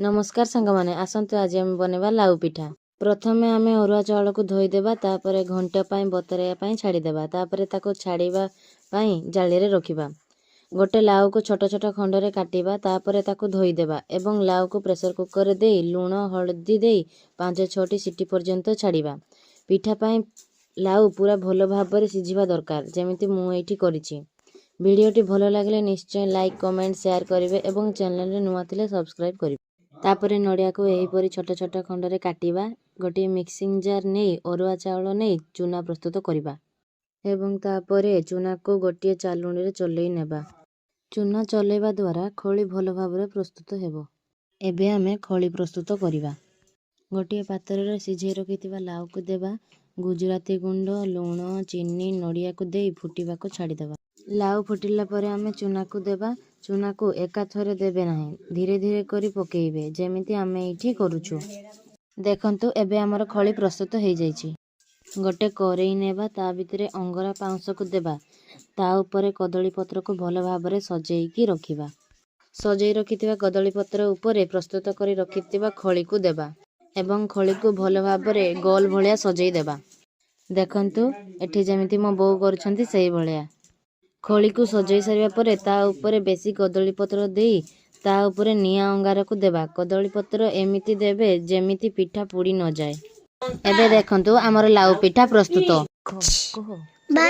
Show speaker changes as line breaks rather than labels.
ନମସ୍କାର ସାଙ୍ଗମାନେ, ଆସନ୍ତୁ ଆଜି ଆମେ ବନେଇବା ଲାଉ ପିଠା। ପ୍ରଥମେ ଆମେ ଅରୁଆ ଚାଉଳକୁ ଧୋଇଦେବା। ତାପରେ ଘଣ୍ଟା ପାଇଁ ବତରାଇବା ପାଇଁ ଛାଡ଼ିଦେବା। ତାପରେ ତାକୁ ଛାଡ଼ିବା ପାଇଁ ଜାଳିରେ ରଖିବା। ଗୋଟେ ଲାଉକୁ ଛୋଟ ଛୋଟ ଖଣ୍ଡରେ କାଟିବା। ତାପରେ ତାକୁ ଧୋଇଦେବା ଏବଂ ଲାଉକୁ ପ୍ରେସର କୁକରରେ ଦେଇ ଲୁଣ ହଳଦୀ ଦେଇ 5-6ଟି ସିଟି ପର୍ଯ୍ୟନ୍ତ ଛାଡ଼ିବା। ପିଠା ପାଇଁ ଲାଉ ପୁରା ଭଲ ଭାବରେ ସିଝିବା ଦରକାର, ଯେମିତି ମୁଁ ଏଇଠି କରିଛି। ଭିଡ଼ିଓଟି ଭଲ ଲାଗିଲେ ନିଶ୍ଚୟ ଲାଇକ୍, କମେଣ୍ଟ, ସେୟାର କରିବେ ଏବଂ ଚ୍ୟାନେଲରେ ନୂଆ ଥିଲେ ସବସ୍କ୍ରାଇବ୍ କରିବେ। ତାପରେ ନଡ଼ିଆକୁ ଏହିପରି ଛୋଟ ଛୋଟ ଖଣ୍ଡରେ କାଟିବା। ଗୋଟିଏ ମିକ୍ସିଂ ଜାର୍ ନେଇ ଅରୁଆ ଚାଉଳ ନେଇ ଚୁନା ପ୍ରସ୍ତୁତ କରିବା ଏବଂ ତାପରେ ଚୁନାକୁ ଗୋଟିଏ ଚାଲୁଣିରେ ଚଲେଇ ନେବା। ଚୁନା ଚଲେଇବା ଦ୍ୱାରା ଖଳି ଭଲ ଭାବରେ ପ୍ରସ୍ତୁତ ହେବ। ଏବେ ଆମେ ଖଳି ପ୍ରସ୍ତୁତ କରିବା। ଗୋଟିଏ ପାତ୍ରରେ ସିଝେଇ ରଖିଥିବା ଲାଉକୁ ଦେବା। ଗୁଜୁରାତି ଗୁଣ୍ଡ, ଲୁଣ, ଚିନି, ନଡ଼ିଆକୁ ଦେଇ ଫୁଟିବାକୁ ଛାଡ଼ିଦେବା। ଲାଉ ଫୁଟିଲା ପରେ ଆମେ ଚୁନାକୁ ଦେବା। ଚୁନାକୁ ଏକାଥରେ ଦେବେ ନାହିଁ, ଧୀରେ ଧୀରେ କରି ପକେଇବେ, ଯେମିତି ଆମେ ଏଇଠି କରୁଛୁ। ଦେଖନ୍ତୁ, ଏବେ ଆମର ଖଳି ପ୍ରସ୍ତୁତ ହେଇଯାଇଛି। ଗୋଟେ କରେଇ ନେବା। ତା ଭିତରେ ଅଙ୍ଗରା ପାଉଁଶକୁ ଦେବା। ତା ଉପରେ କଦଳୀ ପତ୍ରକୁ ଭଲ ଭାବରେ ସଜେଇକି ରଖିବା। ସଜେଇ ରଖିଥିବା କଦଳୀ ପତ୍ର ଉପରେ ପ୍ରସ୍ତୁତ କରି ରଖିଥିବା ଖଳିକୁ ଦେବା ଏବଂ ଖଳିକୁ ଭଲ ଭାବରେ ଗୋଲ ଭଳିଆ ସଜେଇ ଦେବା। ଦେଖନ୍ତୁ, ଏଠି ଯେମିତି ମୋ ବୋଉ କରୁଛନ୍ତି, ସେଇଭଳିଆ। ଖଳିକୁ ସଜେଇ ସାରିବା ପରେ ତା ଉପରେ ବେଶୀ କଦଳୀ ପତ୍ର ଦେଇ ତା ଉପରେ ନିଆଁ ଅଙ୍ଗାରକୁ ଦେବା। କଦଳୀ ପତ୍ର ଏମିତି ଦେବେ ଯେମିତି ପିଠା ପୋଡ଼ି ନଯାଏ। ଏବେ ଦେଖନ୍ତୁ, ଆମର ଲାଉ ପିଠା ପ୍ରସ୍ତୁତ।
ବାଇ।